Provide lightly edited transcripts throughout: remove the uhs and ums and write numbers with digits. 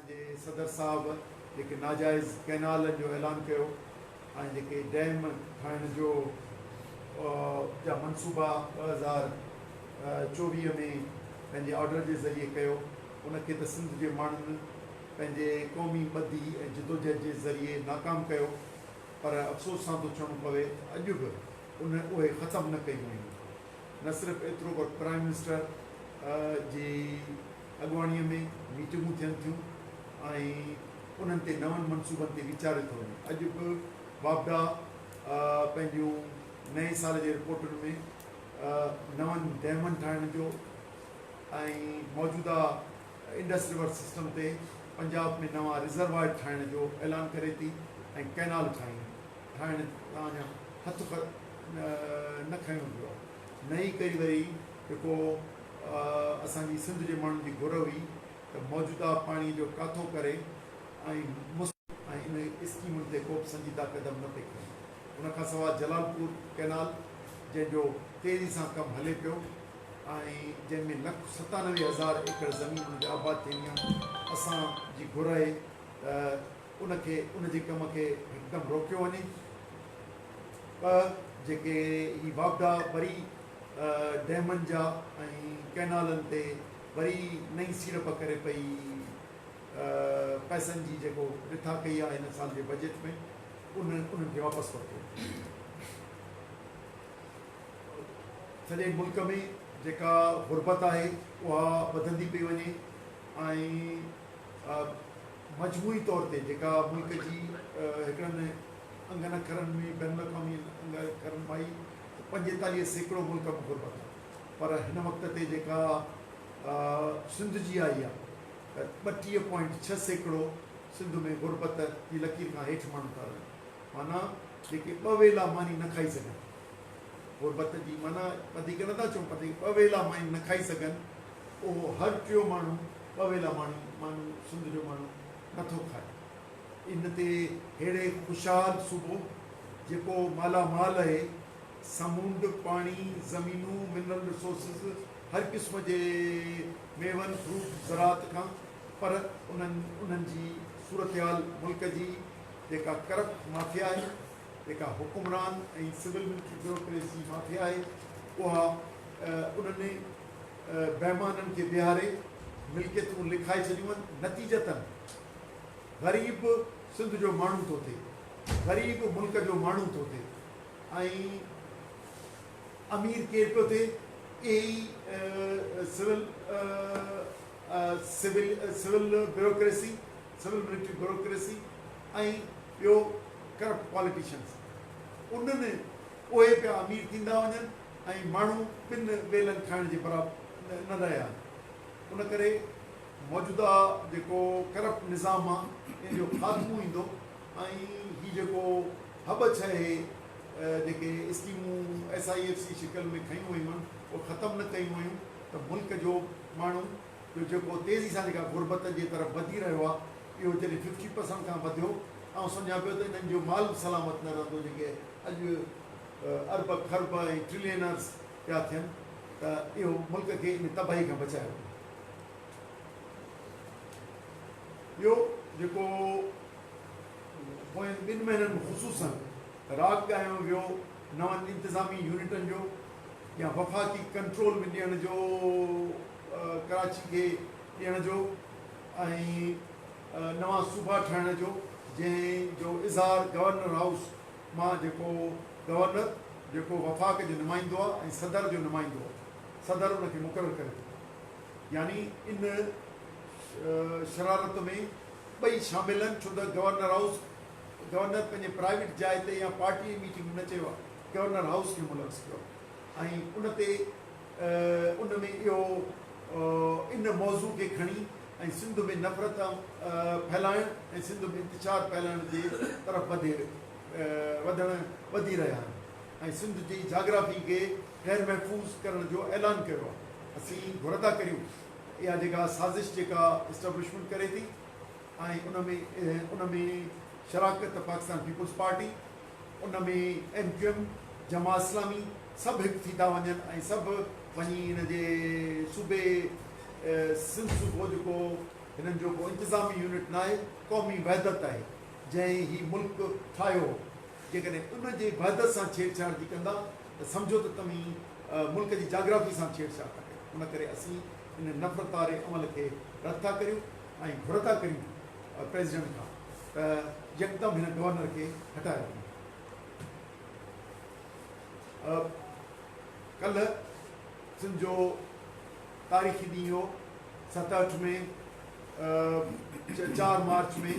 اسان جي صدر صاحب جيڪي ناجائز ڪئنالن جو اعلان ڪيو ۽ جيڪي ڊيم ٺاهڻ جو جا منصوبا 2024 ۾ پنهنجي آرڊر جي ذريعي ڪيو، ان کي ته سنڌ جي ماڻهن پنهنجي قومي ٻڌي ۽ جدوجهد جي ذريعي ناڪام ڪيو، پر افسوس سان ٿو چوڻو پوي ته اڄ به ان اهي ختم نه ڪيون ويون. نه صرف ايترو پر پرائم منسٽر جي اڳواڻي ۾ ميٽنگون ٿين ٿيون ۽ انهن تي نون منصوبن تي ويچاريو ٿو وڃي. اڄ به واپڊا پنهنجون نئين سال جي رپورٽن ۾ نون ڊيمن ٺاهڻ جو ۽ موجوده انڊس ريور سسٽم تي پنجاب ۾ نوان ريزروائر ٺاهڻ جو اعلان ڪري ٿي ۽ ڪئنال ٺاهڻ تان اڃا هٿ نه کنيو ويو آهي. نه ئي ڪري وري جيڪو اسان جي سنڌ جي ماڻهن جي گهر هئي ته موجوده پاڻي جو ڪاٿو ڪري ۽ ۽ ان اسڪيمن تي ڪو به سنجيده قدم نه پئي کڻي. ان کان سواء جلال پور ڪئنال جنهن جو تيزي سان ڪم هلي پيو ۽ جنهن ۾ 1,97,000 ايڪڙ زمين ان جي آباد ٿيڻي آهي، اسان جي گهر آهي ته ان کي ان جي ڪم کي هڪدم روڪيو وڃي. ٻه جيڪي هي واپڊا وري ڊيمن جا ۽ ڪئنالن تي وري نئين سيڙپ ڪري پئي پئسن جي جيڪو رٿا ڪئي آهي هن سال جي بجيٽ ۾ ان انهن کي واپس ورتو وڃي. سڄي ملڪ ۾ جيڪا غربت آهي اها وڌندي پئي وڃي ۽ مجموعي طور تي جيڪا ملڪ جي هڪڙن انگن اکرن ۾ بين الاقوامي انگ اکرن مان ئي ته 45% ملڪ ۾ غربت آهي پر هن وقت تي جيڪا سنڌ جي آئي آهي ته 32.6% سنڌ ۾ غربت جي لڪير کان هيٺ ماڻهو ٿا رهن، معنيٰ جيڪي ٻه ويلا ماني نه کائي سگهن، غربت جي معنيٰ وڌيڪ نه ٿا چئون پر جيڪي ٻه ويلا ماني نه کائي سگهن اهو هر ٽيون ماڻهو ٻه ويلا ماني ماڻهو سنڌ جو ماڻهو نه ٿو کائي. ان تي ههڙي خوشحال صوبو جيڪو مالا مال اهي، سمونڊ، پاڻي، زمينون، منرل ريسورسز، هر قسم جي ميون، فروٽ، زراعت کان پر انهن انهن جي صورتحال ملڪ جي جيڪا ڪرپٽ مافيا آهي، جيڪا حڪمران ۽ سول ملٽري بيوروڪريسي مافيا آهي اها انهن بيمانن کي بيهاري ملڪيتون لکائي ڇڏيون آهن، نتيجتن غريب سنڌ جو ماڻهو ٿو ٿئي، غريب ملڪ جو ماڻهو ٿو ٿئي ۽ امير ڪير پيو ٿئي؟ اهي ئي civil civil civil bureaucracy, civil military bureaucracy ۽ ٻيو ڪرپٽ پاليٽيشنس، انهن اهي پيا امير ٿيندا وڃن ۽ ماڻهو ٻن ويلن کائڻ جي برابر نه رهيا آهن. ان ڪري موجوده جيڪو ڪرپٽ نظام آ ان جو خاتمو ايندو ۽ هي جيڪو هٻڇ اهي جيڪي اسڪيمون ايس I F C شڪل ۾ کنيون ويون آهن اهي ختم نه ڪيون ويون ته ملڪ جو ماڻهو جو جيڪو تيزي سان جيڪا غربت جي طرف وڌي رهيو آ اهو جڏهن ففٽي پرسنٽ کان وڌيو آئون سمجهان پيو ته انهن جو مال به سلامت نه رهندو جيڪي اڄ ارب کرب ۽ ٽرلينرز پيا ٿين ته اهو ملڪ کي ان تباهي کان بچايو وڃي. ٻيو جيڪو پوين ٻن مهينن ۾ خصوصاً راڳ ڳايو ويو نون انتظامي يونٽن جو يا وفاقي ڪنٽرول ۾ ڏيڻ جو ڪراچي کي ڏيڻ جو ۽ نوان صوبا ٺاهڻ جو جنهن جو اظهار گورنر هائوس مان جيڪو گورنر جيڪو وفاق جو نمائندو آهي ۽ صدر جو نمائندو آهي صدر ان کي مقرر ڪري ٿو يعني ان شرارت ۾ ٻئي شامل آهن ڇو ته گورنر هائوس گورنر پنهنجي پرائيويٽ جاء تي يا پارٽي جي ميٽنگ ۾ نه چيو آهي گورنر هائوس کي ملوث ڪيو آهي ۽ ان تي ان ۾ اهو ان موضوع کي کڻي ۽ سنڌ ۾ نفرت ڦهلائڻ ۽ سنڌ ۾ انتشار ڦهلائڻ جي طرف وڌي وڌڻ وڌي رهيا آهن ۽ سنڌ جي جاگرافي کي غير محفوظ ڪرڻ جو اعلان ڪيو آهي. اسين گهر ٿا ڪريون ته اها جيڪا سازش جيڪا اسٽيبلشمينٽ ڪري ٿي ۽ ان ۾ ان ۾ شراڪت پاڪستان پيپلز پارٽي ان ۾ M Q M Jamaat Islami سڀ هڪ ٿي ٿا وڃن ۽ سڀ وڃي ان جي صوبي سنڌ صوبو جيڪو هنن جو ڪو انتظامي يونٽ ناهي، قومي وحدت آهي، جنهن هي ملڪ ٺاهيو هو. جيڪڏهن ان جي وحدت سان ڇيڙڇاڙ جي ڪندا ته سمجهو ته توهين ملڪ جي جاگرافي سان ڇيڙڇاڙ ٿا ڪريو. ان ڪري اسين ان نفرت واري عمل کي رد ٿا ڪريون ۽ گهر ٿا ڪريون پريزيڊنٽ کان ته يڪدم هن گورنر کي هٽايو وڃي. ڪلهه سنڌ جو تاريخي ڏينهن هو، 7 8 ۾ 4 مارچ ۾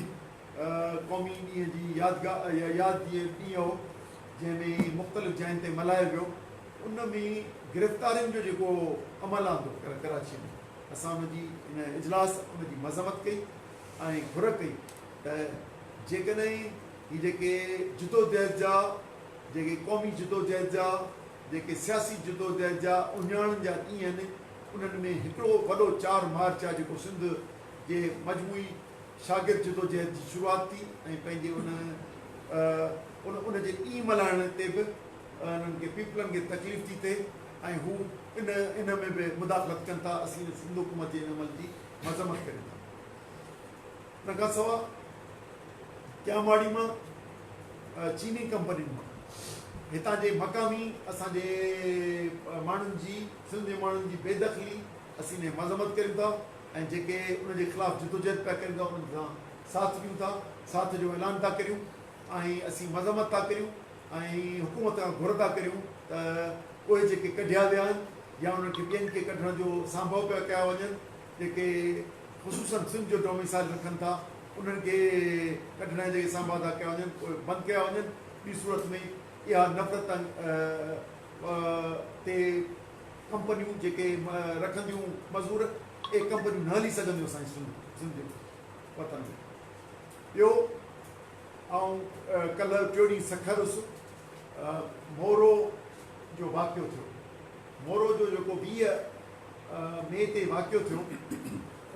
قومي ڏينهن جي يادگار ياد ڏينهن هو، جنهن ۾ مختلف جاين تي ملهايو ويو. ان ۾ گرفتارين جو جيڪو عمل آندو ڪراچي ۾ اسان ان جي ان اجلاس ان جي مذمت ڪئي ۽ گهر ڪئي ته جيڪڏهن هي جيڪي جدوجهد جا جيڪي قومي جدوجهد جا جيڪي سياسي جدوجهد جا اهڃاڻن جا ڏينهن آهن، انهن ۾ هڪڙو وڏو 4 مارچ آهي جيڪو سنڌ جي مجموعي شاگرد جدوجهد جي شروعات ٿي ۽ پنهنجي ان ان ان جي ڏينهن ملهائڻ تي به انهن کي پيپلن کي تڪليف ٿي ٿئي ۽ هو ان ان ۾ به مداخلت ڪن ٿا. اسين سنڌ حڪومت جي ان عمل جي مذمت ڪريون ٿا. ان کان سواء ڪياماڙي مان چيني ڪمپنين مان هتان جي مقامي اسان جي ماڻهن جي سنڌ جي ماڻهن جي بي دخلي اسين ان جي مذمت ڪريون ٿا ۽ جيڪي ان جي خلاف جدوجهد پيا ڪريون ٿا انهن سان ساٿ ڏيون ٿا، ساٿ جو اعلان ٿا ڪريون ۽ اسين مذمت ٿا ڪريون ۽ حڪومت کان گهر ٿا ڪريون ته اهي جيڪي ڪڍيا ويا آهن يا انهن کي ٻين کي ڪڍڻ جو سانڀو پيا ڪيا وڃن، جيڪي خصوصاً سنڌ جو ڊوميسائل رکن ٿا انهن کي ڪڍڻ جا جيڪي سانڀا ٿا ڪيا وڃن اهي بند ڪيا وڃن، ٻي صورت ۾ اها نفرت تي ڪمپنيون جيڪي رکنديون مزور اهي ڪمپنيون نه هلي سگهنديون اسان جي سنڌ جي وطن ۾. ٻيو آئون ڪلهه ٽيو ڏينهن سکر هيس، مورو جو واقعو ٿيو، مورو جو جيڪو 20 مئي تي واقعو ٿيو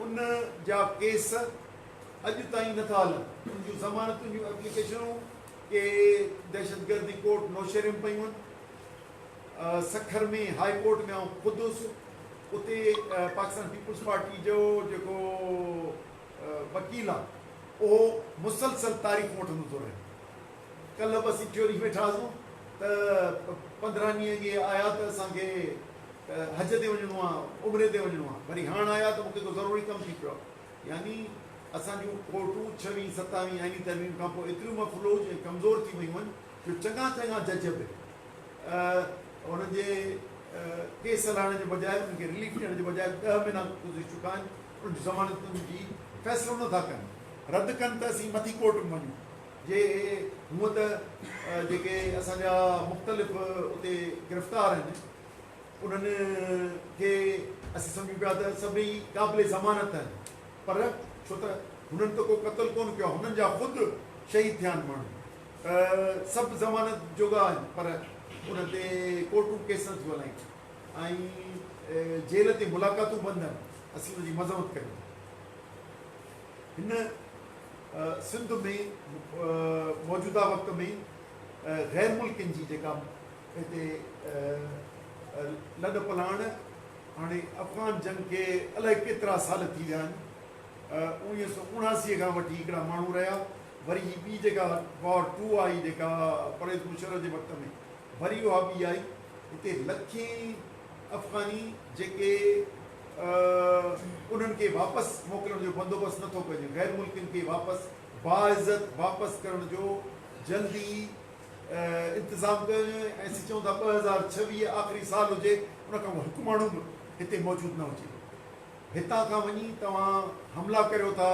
ان جا ڪيس اڄ تائين نٿا هلن، ان جون ضمانتن جون ايپليڪيشنون ڪي دهشتگردي ڪورٽ نوشهري ۾ پيون آهن، سکر ۾ هاء ڪورٽ ۾ آئون خود هيس، اتي پاڪستان پيپلز پارٽي جو جيڪو وڪيل آهي اهو مسلسل تاريخون وٺندو ٿو رهي. ڪلهه به اسين ٽيون ڏينهن ويٺا هئاسون ته 15 ڏينهن اڳي آيا ته اسان کي حج تي وڃڻو آهي، عمري تي وڃڻو آهي، وري هاڻ آيا ته مون کي ڪو ضروري ڪم ٿي پيو آهي. يعني اسان جون ڪورٽون ڇويهين ستاويهين آئيني ترميم کان پوء ايتريون مفلوج ۽ ڪمزور ٿي ويون آهن جو چڱا چڱا جج به انهن جي ڪيس هلائڻ جي بجاء انهن کي رليف ڏيڻ جي بجاء 10 مهينا گذري چڪا آهن انهن جي ضمانتن جي فيصلو نه ٿا ڪن، رد ڪن ته اسين مٿي ڪورٽ ۾ وڃون. جي هونء ته جيڪي اسان جا مختلف اتي گرفتار آهن انهن کي اسين سمجهون پيا ته سڀئي قابل ضمانت آهن پر ڇو ته هنن ته ڪو قتل ڪونه ڪيو آهي، هنن جا خود شهيد ٿيا آهن ماڻهو ته سڀ ضمانت جوڳا آهن پر انهن تي ڪورٽون ڪيس نه ٿيون هلائين ۽ جيل تي ملاقاتون بند آهن، اسين ان جي مذمت ڪريون ٿا. هن سنڌ ۾ موجوده وقت ۾ غير ملڪين جي جيڪا هتي لڏ پلاڻ هاڻي افغان جنگ کي الائي ڪيترا سال ٿي ويا آهن، 1979 کان وٺي هڪڙا ماڻهو رهيا، وري هي ٻي جيڪا وار ٽو آئي جيڪا پرويز مشرف جي وقت ۾ وري اها ٻي آئي، هتي لکين افغاني جيڪي انهن کي واپس موڪلڻ جو بندوبست نٿو ڪيو وڃي، غير ملڪين کي واپس باعزت واپس ڪرڻ جو جلدي انتظام ڪيو وڃي ۽ اسين چئون ٿا 2026 آخري سال هجي ان کان پوء هڪ ماڻهو به هتي موجود نه هجي. هتان کان وڃي توهان حملا ڪريو ٿا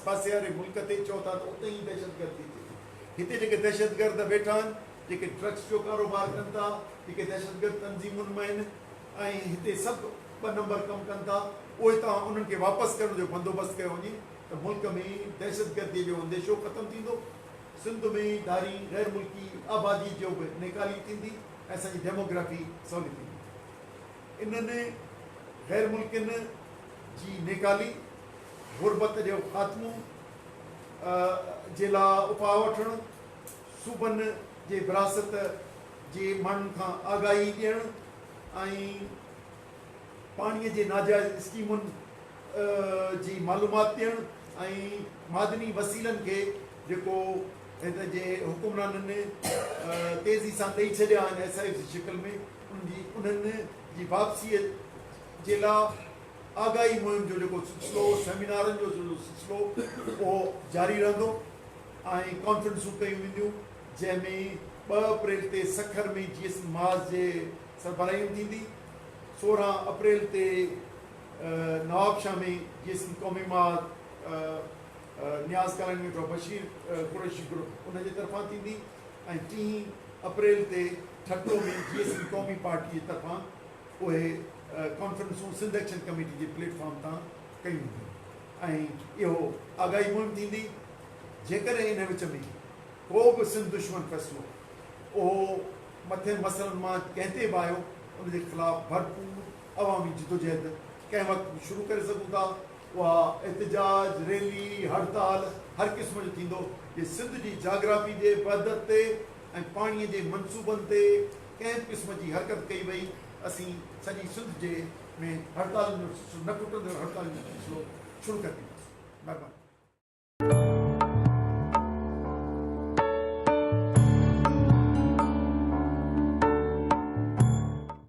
پاسي واري ملڪ تي، چئو ٿا ته اتي ئي دهشتگردي ٿئي ٿي، هتي جيڪي دهشتگرد ويٺا آهن، جيڪي ڊرگس جو ڪاروبار ڪن ٿا، جيڪي دهشتگرد تنظيمن ۾ آهن ۽ هتي سڀ ٻه نمبر ڪم ڪن ٿا، اهي توهان انهن کي واپس ڪرڻ جو بندوبست ڪيو وڃي ته ملڪ ۾ دهشتگردي جو انديشو ختم ٿيندو، سنڌ ۾ ڌاري غير ملڪي آبادي جو به نيڪالي ٿيندي ۽ اسان جي ڊيموگرافي سولي ٿيندي. انهن غير ملڪين جي نيڪالي، غربت جو خاتمو جي لاء اپاء وٺڻ، صوبن جي وراثت جي ماڻهن کان آگاهي ڏيڻ ۽ پاڻي جي ناجائز اسڪيمن جي معلومات ڏيڻ ۽ معدني وسيلن کي جيڪو هت جي حڪمرانن تيزي سان ڏئي ڇڏيا آهن ايس I F جي شڪل ۾ انهن جي انهن جي واپسيء جي لا آگاهي مهم جو جيڪو سلسلو سيمينارن جو سلسلو اهو جاري رهندو ۽ ڪانفرنسون ڪيون وينديون جنهن ۾ 2 اپريل تي سکر ۾ جي ايس محاذ جي سربراهي ۾ ٿيندي، 16 اپريل تي نوابشاهه ۾ جي ايس قومي محاذ نياز ڪالوني ۾ بشير قريشي گروپ ان جي طرفان ٿيندي ۽ 3 اپريل تي ٺٽو ۾ جي ايس قومي پارٽي جي طرفان اهي ڪانفرنسون سنڌ ايڪشن ڪميٽي جي پليٽ فارم تان ڪيون وينديون ۽ اهو آگاهي مهم ٿيندي. جيڪڏهن ان وچ ۾ ڪو به سنڌ دشمن فيصلو اهو مٿين مسئلن مان ڪنهن تي به آيو ان جي خلاف ڀرپور عوامي جدوجهد ڪنهن وقت به شروع ڪري سگهون ٿا اها احتجاج، ريلي، هڙتال هر قسم جو ٿيندو جي سنڌ جي جاگرافي جي وحدت تي ۽ پاڻي جي منصوبن تي ڪنهن به قسم جي حرڪت ڪئي وئي اسين سڄي سنڌ جي ۾ هڙتالن جو سلسلو نه کٽندڙ هڙتالن جو سلسلو شروع ڪري ڏينداسين. مهرباني.